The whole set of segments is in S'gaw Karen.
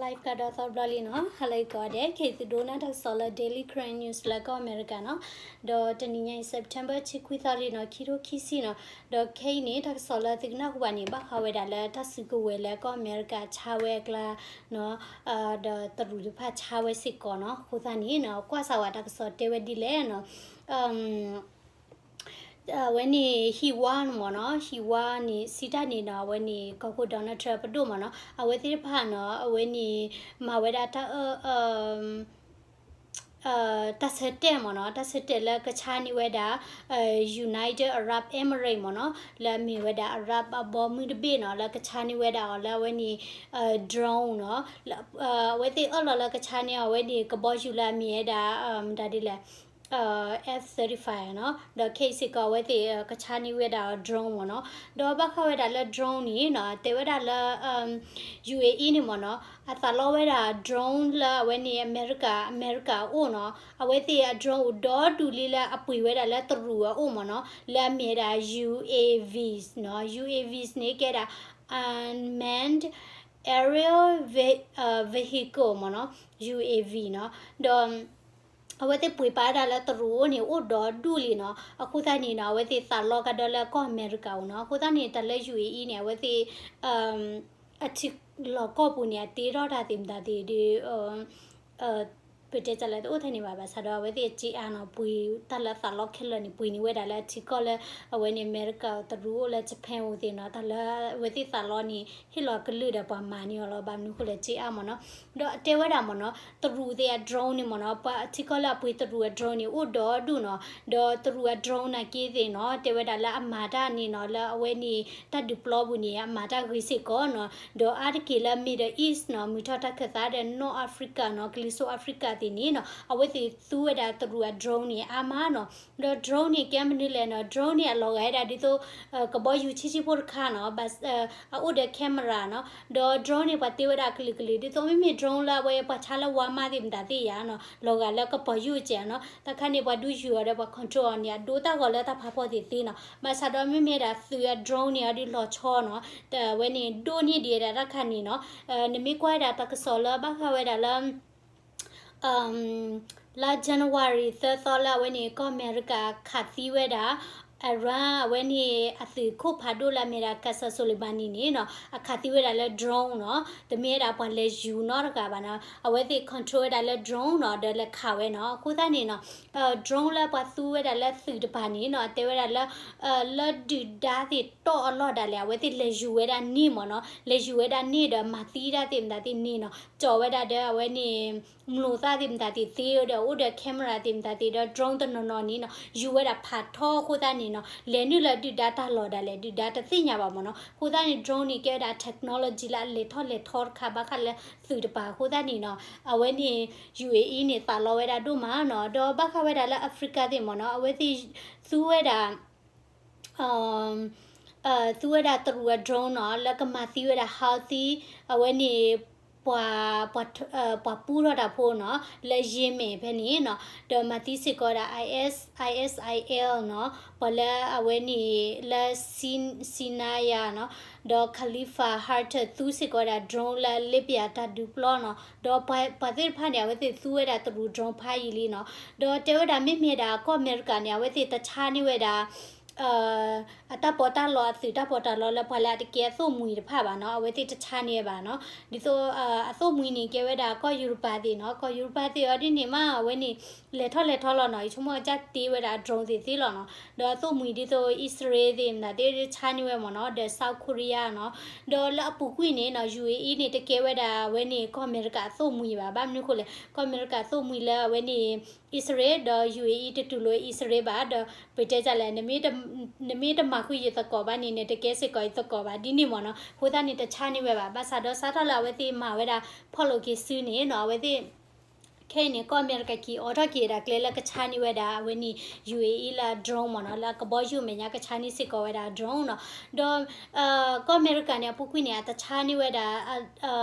Live ကဒီးသီတဘျီလံနီၤ, ဟါလၢအဂ့ၤကိးဂၤဒဲး, ခဲအံၤသုဒိကနၣ်တၢ်ကစီၣ်လၢ Daily Karen News လၢကီၢ်အမဲရကၤနီၤ, ဒီးတနံၤညါအံၤ September တဆံခွံသီလံနီၤ, ခံထိခံဆံနီၤ, ဒီးခဲအံၤန့ၣ် တၢ်ကစီၣ်လၢသုကနၣ်ဟူဘၣ်န့ၣ် ဘၣ်ဃးဝဲဒၣ်လၢတၢ်စုကဝဲၤလၢကီၢ်အမဲရကၤဆါဝဲအကျါနီၤ, ဒီးတရူးတဖၣ်ဆါဝဲစ့ၢ်ကီးနီၤ, အဃိသတးန့ၣ်နီၤ ကွၢ်စၢ်ဝဲတၢ်ကစီၣ်တဲဝဲဒ်လဲၣ်နီၤ အဝဲန့ၣ် ဟံၣ်ဝါမ့ၢ်နီၤ, ဟံၣ်ဝါန့ၣ် စံးတၢ်န့ၣ်နီၤ, အဝဲန့ၣ် ကီၢ်ခိၣ် Donald Trump ပဒိၣ်မ့ၢ်နီၤ, အဝဲသ့ၣ်တဖၣ်နီၤ, အဝဲန့ၣ် မၤဝဲဒၣ်တၢ်အၢ တၢ်ဆၢတဲာ်မ့ၢ်နီၤ, တၢ်ဆၢတဲာ်လၢကဆါန့ၢ်ဝဲဒၣ် United Arab Emirates မ့ၢ်နီၤ, လၢအမ့ၢ်ဝဲဒၣ် Arab အဘီမုၢ်တဘ့ၣ်နီၤ, လၢကဆါန့ၢ်ဝဲဒၣ်အီၤလၢအဝဲန့ၣ် drone နီၤ, အဝဲသ့ၣ်အၢၣ်လီၤလၢကဆါန့ၢ်အီၤ အဝဲန့ၣ် ကဘီယူၤလၢအမ့ၢ်ဝဲဒၣ် မတၤဒ်လဲၣ် F thirty-five နီၤ, ဒီးခဲအံၤစ့ၢ်ကီးအဝဲသ့ၣ်ကဆါန့ၢ်ဝဲဒၣ် drone မ့ၢ်နီၤ, ဒီးဘၣ်ဃးဝဲဒၣ်လၢ drone န့ၣ်နီၤ, တဲဝဲဒၣ်လၢ ယူၣ်အ့အံၣ် န့ၣ်မ့ၢ်နီၤ, အသးလီဝဲဒၣ် drone လၢအဝဲန့ၣ် အမဲရကၤ အမဲရကၤအအိၣ်နီၤ, အဝဲသ့ၣ်အ drone အိၣ်ဒီဒူၣ်လံလၢအပှ့ၤဝဲဒၣ်လၢတရူးအအိၣ်မ့ၢ်နီၤ, လၢအမ့ၢ်ဝဲဒၣ် UAVs နီၤ, UAVs န့ၣ်ကဲဒၣ် unmanned aerial vehicle မ့ၢ်နီၤ, UAV နီၤ, ဒီး အဝဲသ့ၣ်ပှ့ၤပာ်ဝဲဒၣ်လၢတရူးအအိၣ်န့ၣ် အိၣ်ဒီဒူၣ်လံနီၤ, အဃိသတးန့ၣ်နီၤ အဝဲသ့ၣ်သးလီကဒီးလၢကီၢ်အမဲရကၤအအိၣ်နီၤ, အဃိသတးန့ၣ် တၢ်လၢ ယူၣ်အ့အံၣ် န့ၣ် အဝဲသ့ၣ် အထံလီၢ်ကီၢ်ပူၤန့ၣ် အတ့ထီၣ်တၢ်သ့ၣ်မတၤသ့ၣ်ဒီး ပတဲတၢ်လၢတအိၣ်ထဲန့ၣ်ဘၣ်, ဘၣ်ဆၣ်ဒီးအဝဲသ့ၣ်အစ့အါနီၤ ပှ့ၤတၢ်လၢသးလီခဲလၢာ်န့ၣ် ပှ့ၤန့ၢ်ဝဲဒၣ်လၢအထံကီၢ်လၢ အဝဲန့ၣ် အမဲရကၤ တရူးအိၣ်လၢ Japan အိၣ်သ့ၣ်နီၤ, တၢ်လၢအဝဲသ့ၣ်သးလီန့ၣ် ဟ့ၣ်လီၤကလုၢ်ဒီးပှၤမၤန့ၢ်အီၤလီၤ, ဘၣ်မနုၤဃိလဲၣ် စ့အါမ့ၢ်နီၤ, ဒီးအတဲဝဲဒၣ်မ့ၢ်နီၤ တရူးသ့ၣ်အ drone န့ၣ်မ့ၢ်နီၤ, ပှၤအထံကီၢ်လၢအပှ့ၤတရူးအ drone န့ၣ် အိၣ်ဒီဒူၣ်နီၤ, ဒီးတရူးအ drone နာ်က့သ့ၣ်နီၤ တဲဝဲဒၣ်လၢအမၤတၢ်န့ၣ်နီၤ လၢအဝဲန့ၣ် တၢ်ဒုးပျီပူၤန့ၣ် အမၤတၢ်ဂ့ၤစ့ၢ်ကီးနီၤ, ဒီးအါတက့ၢ်လၢ Middle East နီၤ မုၢ်ထီၣ်တၢ်ခၢၣ်သးဒီး North Africa နီၤ ကလံၤစိး Africa သ့ၣ်န့ၣ်နီၤ အဝဲသ့ၣ်သူဝဲဒၣ်တရူးအ drone န့ၣ် အါမးနီၤ, ဒီး drone န့ၣ် ကဲမနုၤလဲၣ်နီၤ, drone န့ၣ် အလီၤဂာ်ဝဲဒၣ်ဒ်သိး ကဘီယူၤဆံးဆံးဖိတခါနီၤ, အအိၣ်ဒီး camera နီၤ, ဒီး drone န့ၣ် ပှၤတ့ဝဲဒၣ်အကလုာ်ကလုာ် ဒ်သိးမ့မ့ၢ် drone လၢအဝဲပှၤဆါလၢ Walmart သ့ၣ်မတၤသ့ၣ်ယါနီၤ, လီၤဂာ်လၢကပီၤယုၢ်ကဲနီၤ, တၢ်ခါန့ၣ် ပှၤဒုးယုၢ်အီၤဒီးပှၤ control အီၤန့ၣ် အဒိတၢ်ဂီၤလၢတၢ်ဖးဖီၣ်သ့ၣ်သ့နီၤ, ဘၣ်ဆၣ်ဒီးမ့မ့ၢ်ဒၣ်သုးအ drone န့ၣ် အဒုးလီၤဆီနီၤ, အဝဲန့ၣ် ဒိၣ်န့ၢ်ဒံးဝဲဒၣ်တၢ်ခါန့ၣ်နီၤ, နမ့ၢ်ကွၢ်ဝဲဒၣ်တၢ်ကစီၣ်လၢဘၣ်ဃးဝဲဒၣ်လၢ လါ January သၢသီလၢအဝဲန့ၣ် ကီၢ်အမဲရကၤခးသံဝဲဒၣ် Iran အဝဲန့ၣ်အသုးခိၣ်ဖးဒိၣ်လၢအမ့ၢ်ဒၣ် Qasem Soleimani န့ၣ်နီၤ အခးသံဝဲဒၣ်လၢ drone နီၤ, တမ့ၢ်ဝဲဒၣ်ပှၤလဲၤယူၤနီတဂၤဘၣ်နီၤ, အဝဲသ့ၣ် control ဝဲဒၣ်လၢ drone နီၤ ဒီးလဲၤခးဝဲနီၤ, အဃိသတးန့ၣ်နီၤ drone လၢပှၤသူဝဲဒၣ်လၢသုးတပၤန့ၣ်နီၤ တဲဝဲဒၣ်လၢ လၢဒုၣ်ဒါသ့ၣ်တီၢ်အလီၢ်ဒၣ်လဲာ် အဝဲသ့ၣ်လဲၤယူၤဝဲဒၣ်န့ၣ်မ့ၢ်နီၤ, လဲၤယူၤဝဲဒၣ်န့ၣ်ဒီးမၤသံတၢ်သ့ၣ်မတၤသ့ၣ်န့ၣ်နီၤ, ကၠီၤဝဲဒၣ်ဒီးအဝဲန့ၣ် မျိာ်သၣ်သ့ၣ်မတၤသ့ၣ်သ့ဒီး အိၣ်ဒီး camera သ့ၣ်မတၤသ့ၣ်ဒီး drone တနီၤနီၤန့ၣ်နီၤ ယူၤဝဲဒၣ်ဖးထီအဃိသတးန့ၣ်နီၤ လဲၤနုာ်လၢဒုၣ်ဒါတၢ်လီၢ်ဒၣ်လဲာ် ဒုၣ်ဒါတသ့ၣ်ညါဘၣ်မ့ၢ်နီၤ, အဃိသတးန့ၣ် drone န့ၣ် ကဲဝဲဒၣ် technology လၢအလဲၤထီၣ်လဲၤထီတခါ ဘၣ်ဃးလၢသုးတပၤအဃိသတးန့ၣ်နီၤ အဝဲန့ၣ် ယူၤအ့အံၣ် န့ၣ် သးလီဝဲဒၣ်ဒိၣ်မးနီၤ, ဒီးဘၣ်ဃးဝဲဒၣ်လၢ Africa သ့ၣ်မ့ၢ်နီၤ အဝဲသ့ၣ်သူဝဲဒၣ် သူဝဲဒၣ်တရူးအ drone နီၤ လၢကမၤသံဝဲဒၣ် Houthi အဝဲန့ၣ် ပှၤ ပှၤပူထီၣ်တၢ်ဖိနီၤ လၢ Yemen ဖဲန့ၣ်နီၤ, ဒီးမၤသံစ့ၢ်ကီးဒၣ် IS ISIL နီၤ, ပှၤလၢအဝဲန့ၣ်လၢ Sinaya နီၤ, ဒီး Khalifa Haftar သူစ့ၢ်ကီးဒၣ် drone လၢ Libya တၢ်ဒုးပျီနီၤ, ဒီးပှၤသ့ၣ်တဖၣ်န့ၣ် အဝဲသ့ၣ်သူဝဲဒၣ်တရူး drone ဖးယံာ်လံနီၤ, ဒီးတဲဝဲဒၣ်မ့မ့ၢ်ဒၣ်ကီၢ်အမဲရကၤန့ၣ် အဝဲသ့ၣ်တဆါန့ၢ်ဝဲဒၣ် အတၢ်ပီးတၢ်လီ အသုးတၢ်ပီးတၢ်လီလၢပှၤလၢအတကဲအသိၣ်မှံၤတဖၣ်ဘၣ်နီၤ, အဝဲသ့ၣ်တဆါန့ၢ်ဘၣ်နီၤ, ဒ်သိး အသိၣ်မှံၤန့ၣ် ကဲဝဲဒၣ်ကီၢ်ယူရပၤသ့ၣ်နီၤ, ကီၢ်ယူရပၤသ့ၣ်အီၤဒ်န့ၣ်မး အဝဲန့ၣ် လဲၤထီၣ်လဲၤထီလီၤနီၤ, ယဆိကမိၣ်အကၢ်တ့ဝဲဒၣ် drone သ့ၣ်သ့လီၤနီၤ, ဒီးအသိၣ်မှံၤဒ်သိးအံၣ်စရ့လးသ့ၣ်မတၤသ့ၣ် တဆါန့ၢ်ဝဲမ့ၢ်နီၤ, ဒီး South Korea နီၤ, ဒီးလၢအပူၤကွံာ်န့ၣ်နီၤ ယူၣ်အ့အံၣ် န့ၣ် တကဲဝဲဒၣ်အဝဲန့ၣ် ကီၢ်အမဲရကၤအသိၣ်မှံၤဘၣ်, ဘၣ်မနုၤဃိလဲၣ်, ကီၢ်အမဲရကၤသိၣ်မှံၤလၢအဝဲန့ၣ် အံၣ်စရ့လး ဒီး ယူၣ်အ့အံၣ် တတူၢ်လိာ်အံၣ်စရ့လးဘၣ်, ဒီးပတဲဒ်လဲၣ်, နမ့ၢ်တမၤဃုာ်ယသကိးဘၣ်န့ၣ် နတကဲစ့ၢ်ကီးယသကိးဘၣ် ဒ်န့ၣ်မ့ၢ်နီၤ, အဃိသတးန့ၣ် တဆါန့ၢ်ဝဲဘၣ်, ဘၣ်ဆၣ်ဒီးစးထီၣ်လၢအဝဲသ့ၣ်မၤဝဲဒၣ် ဖီၣ်လိာ်က့ၤစုန့ၣ်နီၤ အဝဲသ့ၣ် ခဲအံၤန့ၣ် ကီၢ်အမဲရကၤက့ၤအိးထီၣ်က့ၤဝဲဒၣ်ကျဲလၢကဆါန့ၢ်ဝဲဒၣ်အဝဲန့ၣ် ယူဢေအံလၢအ drone မ့ၢ်နီၤ, လၢအကဘီယူၤမဲာ်ညါကဆါန့ၢ်စ့ၢ်ကီးဝဲဒၣ်အ drone နီၤ, ဒီး ကီၢ်အမဲရကၤန့ၣ် အပူၤကွံာ်န့ၣ် အတဆါန့ၢ်ဝဲဒၣ်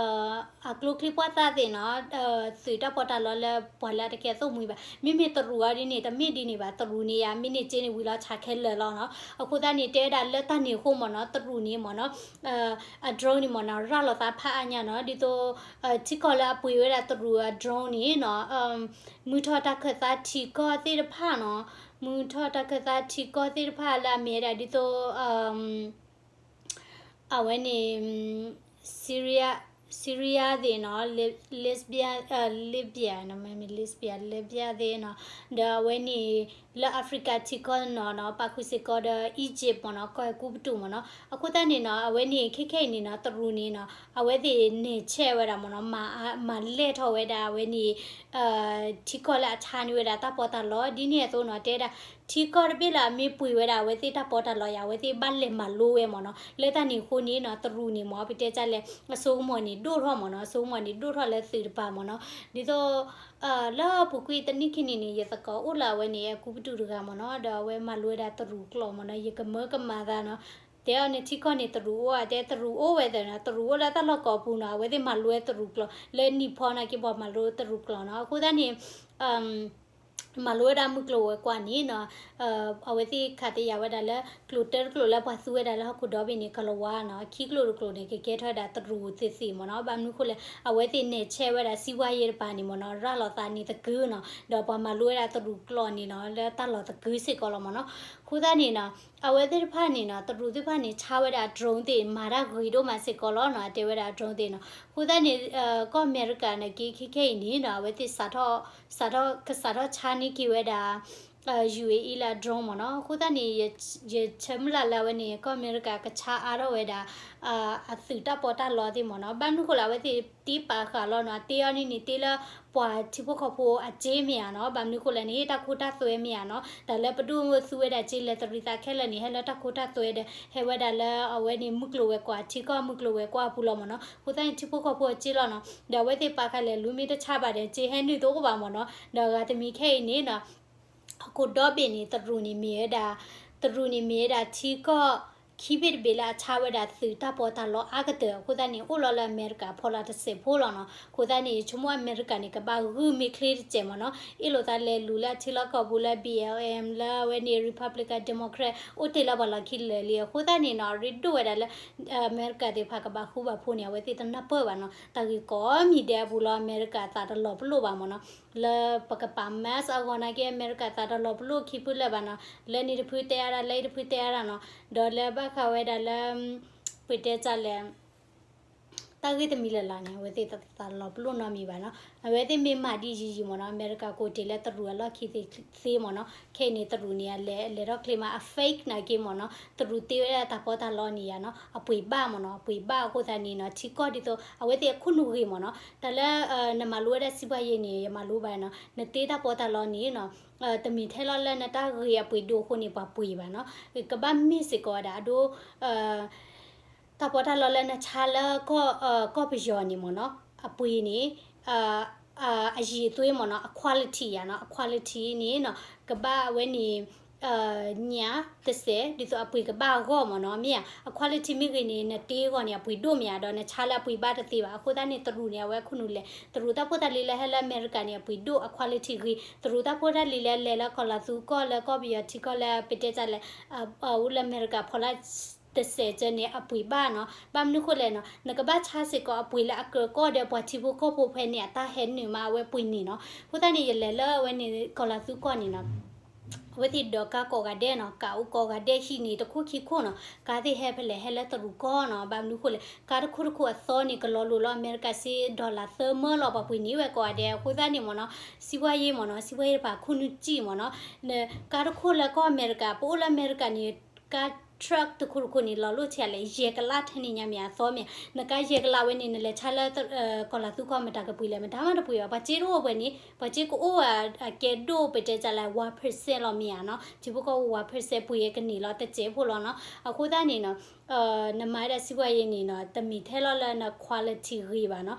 အကျိချံပှၢ်သၣ်သ့ၣ်နီၤ, သုးတၢ်ပီးတၢ်လီလၢပှၤလၢအတကဲသိၣ်မှံဘၣ်. မ့မ့ၢ်တရူးအီၤဒ်န့ၣ် တမ့ၢ်ဒ်န့ၣ်ဘၣ်, တရူးန့ၣ်ယါ မ့ၢ်န့ၢ်က့န့ၣ်ဝံၤလီၤဆါခဲလၢာ်လီၤနီၤ. အဃိသတးန့ၣ် တဲဝဲဒၣ်လၢတၢ်န့ၣ်အဃိမ့ၢ်နီၤ, တရူးန့ၣ်မ့ၢ်နီၤ အ drone န့ၣ်မ့ၢ်နီၤ ရၤလီၤသးဖးအါညါနီၤ, ဒ်သိး ထံကီၢ်လၢအပှ့ၤဝဲဒၣ်တရူးအ drone န့ၣ်နီၤ, မုၢ်ထီၣ်တၢ်ခၢၣ်သးထံကီၢ်သ့ၣ်တဖၣ်နီၤ, မုၢ်ထီၣ်တၢ်ခၢၣ်သးထံကီၢ်သ့ၣ်တဖၣ်လၢအမ့ၢ်ဝဲဒၣ်ဒ်သိး အဝဲန့ၣ် Syria, Syria သ့ၣ်နီၤ, Libya, Libya နီၤ, မ့မ့ၢ် Libya, Libya သ့ၣ်နီၤ, ဒီးအဝဲန့ၣ် လၢ Africa ထံကီၢ်နီၤနီၤ, ပာ်ဃုာ်စ့ၢ်ကီးဒီး Egypt မ့ၢ်နီၤ, ကီၢ်အဲၤကူပတူးမ့ၢ်နီၤ. အဃိသတးန့ၣ်နီၤ အဝဲန့ၣ် ခဲခဲအံၤန့ၣ်နီၤ တရူးန့ၣ်နီၤ အဝဲသ့ၣ်နဲၣ်ဆဲးဝဲဒၣ်မ့ၢ်နီၤ, မၤ မၤလဲၢ်ထီၣ်ဝဲဒၣ်အဝဲန့ၣ် ထံကီၢ်လၢအဆါန့ၢ်ဝဲဒၣ်တၢ်ပီးတၢ်လီ ဒ်န့ၣ်အသိးနီၤ, တဲဒၣ် ထံကီၢ်တဘ့ၣ်လၢအမ့ၢ်ပှ့ၤဝဲဒၣ်အဝဲသ့ၣ်တၢ်ပီးတၢ်လီယါ အဝဲသ့ၣ်ဘၣ်လဲၤမၤလိဝဲမ့ၢ်နီၤ. လၢတၢ်န့ၣ်အဃိန့ၣ်နီၤ တရူးန့ၣ်မ့ၢ် ပတဲတၢ်လဲၣ် အစိကမီၤန့ၣ်ဒိၣ်ထီၣ်မ့ၢ်နီၤ, အစိကမီၤန့ၣ်ဒိၣ်ထီၣ်လၢသုးတပၤမ့ၢ်နီၤ. ဒ်သိး လၢအပူၤကွံာ်တနံၣ်ခံနံၣ်န့ၣ် ယသကိးအိၣ်လၢအဝဲန့ၣ် အကူပတူးတဂၤမ့ၢ်နီၤ, ဒီးအဝဲမၤလိဝဲဒၣ်တရူးကျိာ်မ့ၢ်နီၤ, ယကမၢကမၣ်သးနီၤ. တဲအီၤန့ၣ် ထံကီၢ်န့ၣ်တရူးအိၣ်ဧါ, တဲတရူးအိၣ်ဝဲသ့နီၤ, တရူးအိၣ်လၢတၢ်လီၢ်ကိးပူၤနီၤ, အဝဲသ့ၣ်မၤလိဝဲတရူးကျိာ် လၢနံၣ်ဖီနာ်က့ ပှၤမၤလိတရူးကျိာ်နီၤ. အဃိသတးန့ၣ် မၤလိဝဲဒၣ်မုၢ်ကျိၤဝဲၤကွာ်န့ၣ်နီၤ, အဝဲသ့ၣ်ခးသ့ယၤဝဲဒၣ်လၢ ကျိာ်တၢတကျိာ်လၢပှၤသူဝဲဒၣ်လၢဟီၣ်ခိၣ်ဒီဘ့ၣ်န့ၣ် ကလၤဝါနီၤ, ခံကျိာ်တကျိာ်န့ၣ် ကကဲထီၣ်ဝဲဒၣ်တရူးသ့ၣ်သ့ၣ်မ့ၢ်နီၤ. ဘၣ်မနုၤဃိလဲၣ် အဝဲသ့ၣ်နဲၣ်ဆဲးဝဲဒၣ် စံးဘှါယဲတပၤန့ၣ်မ့ၢ်နီၤ, ရၤလီၤသးန့ၣ်သကုၤနီၤ, ဒီးပှၤမၤလိဝဲဒၣ်တရူးကျိာ်န့ၣ်နီၤ လၢတၢ်လီၢ်သကုၤစ့ၢ်ကီးလီၤမ့ၢ်နီၤ. အဃိသတးန့ၣ်နီၤ အဝဲသ့ၣ်တဖၣ်န့ၣ်နီၤ တရူးသ့ၣ်တဖၣ်န့ၣ် ဆါဝဲဒၣ် drone သ့ၣ် မၤတၢ်ဂ့ၤဒိၣ်မးစ့ၢ်ကီးလီၤနီၤ, အတဲဝဲဒၣ် drone သ့ၣ်နီၤ. အဃိသတးန့ၣ် ကီၢ်အမဲရကၤန့ၣ်က့ ခဲခဲအံၤန့ၣ်နီၤ အဝဲသ့ၣ်စးထီၣ် စးထီၣ် ကစးထီၣ်ဆါန့ၢ်က့ၤဝဲဒၣ် ယူၢ်အ့အံလၢ drone မ့ၢ်နီၤ. အဃိသတးန့ၣ် ယဆၢမုၢ်လၢ်လၢအဝဲန့ၣ် ကီၢ်အမဲရကၤကဆါအါထီၣ်ဝဲဒၣ် အသုးတၢ်ပီးတၢ်လီသ့ၣ်မ့ၢ်နီၤ. ဘၣ်မနုၤဃိလၢအဝဲသ့ၣ်တ့ပာ်ဃာ်လီၤနီၤ, တ့အီၤန့ၣ်န့ၣ် တ့လၢပှၤထံဖိကီၢ်ဖိအစ့မ့ၢ်ဧါနီၤ, ဘၣ်မနုၤဃိလဲၣ်န့ၣ် တၢ်ခိတၢ်သွဲမ့ၢ်ဧါနီၤ, တၢ်လၢပဒိၣ်မုၢ်သူဝဲဒၣ်စ့လဲၤတရံးသးခဲလၢာ်န့ၣ် ဟဲလၢတၢ်ခိတၢ်သွဲဒီး ဟဲဝဲဒၣ်လၢအဝဲန့ၣ် မုၢ်ကျိၤဝဲၤကွာ် ထံကီၢ်မုၢ်ကျိၤဝဲၤကွာ်အပူၤလီၤမ့ၢ်နီၤ. အဃိသတးန့ၣ် ထံဖိကီၢ်ဖိအစ့လီၤနီၤ, ဒီးအဝဲသ့ၣ်ပာ်ဃာ်လဲၤလူၤမ့ၢ်တဆါဘၣ်ဒီး စ့ဟဲနုာ်တအိၣ်ဘၣ်မ့ၢ်နီၤ. ဒီးဂၤတမံၤခဲအံၤန့ၣ်နီၤ ဟီၣ်ခိၣ်ဒီဘ့ၣ်န့ၣ် တရူးန့ၣ်မ့ၢ်ဝဲဒၣ် တရူးန့ၣ်မ့ၢ်ဝဲဒၣ်ထံကီၢ် ခံဘ့ၣ်တဘ့ၣ်လၢအဆါဝဲဒၣ်သုးတၢ်ပီးတၢ်လီအါကတၢၢ်. အဃိသတးန့ၣ် အိၣ်လီၤလၢအမဲရကၤဖီလာ်တစဲးဖိလီၤနီၤ. အဃိသတးန့ၣ် ယဆိကမိၣ်အမဲရကၤန့ၣ် ကဘၣ်ဂုာ်မ့ၢ်ချ့တစဲးမ့ၢ်နီၤ, အ့ၣ်လိာ်သးလဲၤလူၤလၢအထံလီၢ်ကီၢ်ပူၤလၢ ဘီၣ်အီၣ်အၣ် လၢအဝဲန့ၣ် Republican Democrat အိၣ်တ့ၢ်လၢပှၤလီၢ်ခံလၢာ်လံ. အဃိသတးန့ၣ်နီၤ ရ့ဒိၣ်ဝဲဒၣ်လၢ အမဲရကၤသ့ၣ်တဖၣ်ကဘၣ်ဃူဘၣ်ဖိးန့ၣ် အဝဲသ့ၣ်တနၢ်ပၢၢ်ဘၣ်နီၤ. တၢ်ဂ့ၢ်ကိးမံၤဒဲးအပူၤလီၤ အမဲရကၤသးတလီၤပလိာ်ဘၣ်မ့ၢ်နီၤ. လၢပကပာ် mask အဂီၢ်နာ်က့ အမဲရကၤသးတလီၤပလိာ်ခံဖုလၢာ်ဘၣ်နီၤ. လၢန့ၣ်တဖုတဲအါဒၣ် လၢအံၤတဖုတဲအါဒၣ်နီၤ. ဒီးလၢဘၣ်ဃးဝဲဒၣ်လၢ ပတဲတၢ်လဲၣ် တၢ်ဂ့ၢ်တမံၤလၢ်လၢ်န့ၣ် အဝဲသ့ၣ်တလီၤပလိာ်နီတမံၤဘၣ်နီၤ. အဝဲသ့ၣ်မ့ၢ်မၤဒ်ယံာ်ယံာ်မ့ၢ်နီၤ အမဲရကၤကိးတ့ၢ်လၢတရူးအလီၢ်ခံသ့သ့မ့ၢ်နီၤ. ခဲအံၤန့ၣ် တရူးန့ၣ် အလဲၤ အလဲၤထီၣ်ချ့မး အ fake နာ်က့မ့ၢ်နီၤ. တရူးတ့ဝဲဒၣ်တၢ်ပီးတၢ်လီန့ၣ်ယါနီၤ အပှ့ၤဘၣ်မ့ၢ်နီၤ. အပှ့ၤဘၣ်အဃိသတးန့ၣ်နီၤ ထံကီၢ်ဒ်သိး အဝဲသ့ၣ်အခိၣ်နူာ်ဂ့ၤမ့ၢ်နီၤ. တၢ်လၢ နမၤလိဝဲဒၣ်စံးဘှါယဲန့ၣ် ယမၤလိဘၣ်နီၤ နတ့တၢ်ပီးတၢ်လီန့ၣ်နီၤ တမ့ၢ်ထဲလီၤလၢနတၢ်ဂ့ၤအပှ့ၤဒိၣ်အဃိန့ၣ် ပှၤပှ့ၤဘၣ်နီၤ. ကဘၣ်မ့ၢ်စ့ၢ်ကီးဝဲဒၣ်အဒိ တၢ်ပီးတၢ်လီလၢနဆါလၢ ကီၢ်ပယီၤန့ၣ်မ့ၢ်နီၤ အပှ့ၤန့ၣ် အရည်အသွေးမ့ၢ်နီၤ အ quality ယါနီၤ အ quality န့ၣ်နီၤ ကဘၣ်အဝဲန့ၣ် ညၣ်တစဲး ဒ်သိးအပှ့ၤကဘၣ်အဂီၢ်မ့ၢ်နီၤ မ့ၢ်ဧါ အ quality မ့ၢ်ဂ့ၤန့ၣ် နတ့အဂီၢ်န့ၣ် အပှ့ၤဒိၣ်မ့ၢ်ဧါ ဒီးနဆါလၢအပှ့ၤဘၣ်တသ့ဘၣ် အဃိသတးန့ၣ် တရူးန့ၣ် အဝဲအခိၣ်နူာ်လဲၣ် တရူးတၢ်ဖိတၢ်လံၤလၢဟဲလၢအမဲရကၤန့ၣ် အပှ့ၤဒိၣ် အ quality ဂ့ၤ တရူးတၢ်ဖိတၢ်လံၤလၢလဲၤလၢကီၢ်လီၤသူကီၢ်လၢကီၢ်ပယီၤထံကီၢ်လၢပတဲတၢ်လဲၣ် အိၣ်လၢအမဲရကၤဖီလာ် တစဲးကၢန့ၣ် အပှ့ၤဘၣ်နီၤ ဘၣ်မနုၤဃိလဲၣ်နီၤ နကဘၣ်ဆါစ့ၢ်ကီးအပှ့ၤလၢအကၢၤကီၢ်ဒီးပှၤထံဖိကီၢ်ဖိဖဲန့ၣ် အတၢ်ဟဲနုာ်မးအဝဲပှ့ၤန့ၣ်နီၤ အဃိသတးန့ၣ် ယလဲၤလၢအဝဲန့ၣ် ကီၢ်လီၤသူကီၢ်န့ၣ်နီၤ အဝဲသ့ၣ်ဒိးကါကိးဂၤဒဲးနီၤ ကးအိၣ်ကိးဂၤဒဲးဟံၣ်န့ၣ် တခိၣ်ခံခိၣ်နီၤ ကါသ့ၣ်ဟဲဖဲလဲၣ် ဟဲလၢတရူးကီၢ်နီၤ ဘၣ်မနုၤဃိလဲၣ် ကါတခိၣ်တခိၣ်အသီန့ၣ် ကလီၤလိၤလီၤ အမဲရကၤစ့ dollar သၢမၢလီၤ ပှၤပှ့ၤန့ၢ်ဝဲကိးဂၤဒဲး အဃိသတးန့ၣ်မ့ၢ်နီၤ စံးဝဲယဲမ့ၢ်နီၤ စံးဝဲယဲတဖၣ်ခိၣ်နူာ်စံၣ်မ့ၢ်နီၤ ကါတခိၣ်လၢကီၢ်အမဲရကၤ ပအိၣ်လၢအမဲရကၤန့ၣ် ကါ truck တခိၣ်တခိၣ်န့ၣ် လီၤလိၣ်ဆံးလဲၣ် ယဲၢ်ကလးထဲန့ၣ်ညါမ့ၢ်အသီမ့ၢ်ဧါ, နကါယဲၢ်ကလးဝဲန့ၣ် နလဲၤဆါလၢ ကီၢ်လၤသူကီၢ်မတၤကပှ့ၤလဲၣ် မတၤမးတပှ့ၤဘၣ်, ပှၤစ့တအိၣ်ဝဲန့ၣ် ပှၤစ့ကအိၣ်ဝဲအကဲဒိၣ် ပတဲတၢ်လဲၣ် one percent လီၤမ့ၢ်ဧါနီၤ, ထံဖိကီၢ်ဖိ one percent ပှ့ၤကန့ၢ်လီၤတစဲးဖိလီၤနီၤ, အဃိသတးန့ၣ်နီၤ နမၤဝဲဒၣ်စံးဘှီယဲန့ၣ်နီၤ တမ့ၢ်ထဲလီၤလၢန quality ဂ့ၤဘၣ်နီၤ,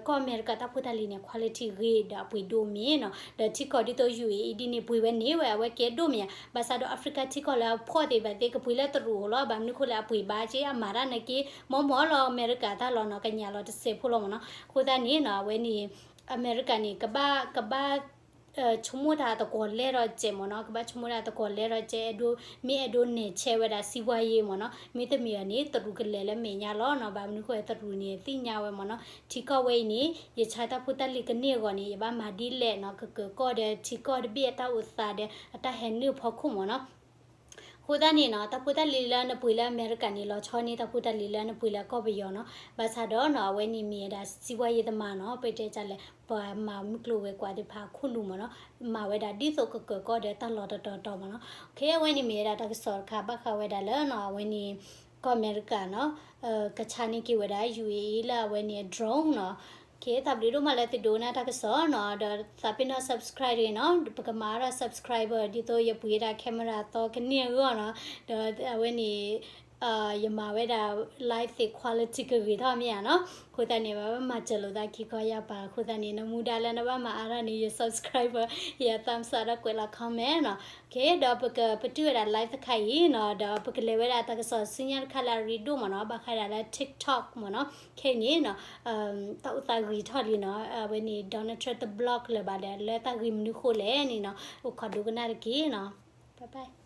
ကီၢ်အမဲရကၤတၢ်ဖိတၢ်လံၤန့ၣ် quality ဂ့ၤဒီးအပှ့ၤဒိၣ်မ့ၢ်နီၤ, ဒီးထံကီၢ်ဒ်သိး ယူၢ်အ့ ဒ်န့ၣ် ပှ့ၤဝဲန့ၢ်ဝဲ အဝဲကဲဒိၣ်မ့ၢ်ဧါ, ဘၣ်ဆၣ်ဒီး Africa ထံကီၢ်လၢအဖှီၣ်သ့ၣ်ဘၣ်သ့ၣ် ကပှ့ၤလၢတရူးအိၣ်လီၤ, ဘၣ်မနုၤဃိလဲၣ် အပှ့ၤဘၣ်က့ အမၤတၢ်နာ်က့ မီမီၢ်လီၤ အမဲရကၤတၢ်လီၤနီၤ ကညးလီၤတစဲးဖိလီၤမ့ၢ်နီၤ, အဃိသတးန့ၣ်နီၤ အဝဲန့ၣ် အမဲရကၤန့ၣ် ကဘၣ် ကဘၣ် ဆိကမိၣ်တၢ်သကိးလဲၢ်ထီၣ်စဲးမ့ၢ်နီၤ, ကဘၣ်ဆိကမိၣ်တၢ်သကိးလဲၢ်ထီၣ်စဲး အဲၣ်ဒိး မ့ၢ်အဲၣ်ဒိးနဲၣ်ဆဲးဝဲဒၣ်စံးဘှီယဲမ့ၢ်နီၤ, မ့တမ့ၢ်ဘၣ်န့ၣ် တရူးကလဲၤလၢမဲာ်ညါလီၤနီၤ, ဘၣ်မနုၤဃိ တရူးန့ၣ် သ့ၣ်ညါဝဲမ့ၢ်နီၤ, ထံကီၢ်ဝဲအံၤန့ၣ် ယဆါတၢ်ဖိတၢ်လံၤကန့ၢ်အဂီၢ်န့ၣ် ယဘၣ်မၤဒ်လဲၣ်နီၤ ကကၢၤကီၢ်ဒီးထံကီၢ်တဘ့ၣ်အတၢ်အိၣ်သးဒီးအတၢ်ဟဲနုာ်အဖီခိၣ်မ့ၢ်နီၤ အဃိသတးန့ၣ်နီၤ တၢ်ဖိတၢ်လံၤလၢနပှ့ၤလၢအမဲရကၤန့ၣ် လီၤဆီန့ၢ်တၢ်ဖိတၢ်လံၤလၢနပှ့ၤလၢကီၢ်ပယီၤနီၤ, ဘၣ်ဆၣ်ဒီးနီၤ အဝဲန့ၣ်မ့ၢ်ဝဲဒၣ်စံးဘှီယဲတမၤနီၤ, ပတဲတၢ်လဲၣ် ပှၤမၤမုၢ်ကျိၤဝဲၤကွာ်သ့ၣ်တဖၣ်အခိၣ်နူာ်မ့ၢ်နီၤ, မၤဝဲဒၣ်ဒ်သိးကကၢၤကီၢ်ဒီးတၢ်လီၢ်တတီၤတီၤမ့ၢ်နီၤ, အဝဲန့ၣ်မ့ၢ်ဝဲဒၣ်တၢ်ကစီၣ်တခါ ဘၣ်ဃးဝဲဒၣ်လၢနီၤ အဝဲန့ၣ် ကီၢ်အမဲရကၤနီၤ ကဆါန့ၢ်က့ၤဝဲဒၣ် ယူၢ်အ့ လၢအဝဲန့ၣ် drone နီၤ, တၢ်ဘျုးဒိၣ်မးလၢသုဒိကနၣ်တၢ်ကစီၣ်နီၤ, ဒီးသးပ့ၤနီၣ် subscribe တဂ့ၤနီၤ, ပကမၤအါထီၣ် subscriber ဒ်သိးယပှ့ၤဒၣ် camera သီကန့ၢ်အဂီၢ်နီၤ, ဒီးအဝဲန့ၣ် ယမၤဝဲဒၣ် live သ့ၣ် quality ကဂ့ၤထီၣ်မ့ၢ်ဧါနီၤ, အဃိသတးန့ၣ် ဘၣ်မၤစၢၤလိာ်သးခံခီယၢ်ပၤ, အဃိသတးန့ၣ် နမူဒါလၢနဘၣ်မၤအါထီၣ်န့ၣ် ယ subscriber ယ thumbs up ဒီးကွဲးလီၤ comment နီၤ, ဒီးပကပတုာ်ဝဲဒၣ် live တခါအံၤနီၤ, ဒီးပကလဲၤဝဲဒၣ်တၢ်ကစီၣ်ဆူညါတခါလၢအရ့ဒိၣ်မ့ၢ်နီၤ, ဘၣ်ဃးဒၣ်လၢ TikTok မ့ၢ်နီၤ, ခဲအံၤန့ၣ်နီၤ တၢ်အိၣ်သးဂ့ၤထီၣ်လံနီၤ, အဝဲန့ၣ် Donald Trump တ block လၢၤဘၣ်ဒီး လၢတၢ်ဂ့ၢ်မနုၤဃိလဲၣ်န့ၣ်နီၤ, အိၣ်ခိးဒိကနၣ်တက့ၢ်နီၤ, bye bye.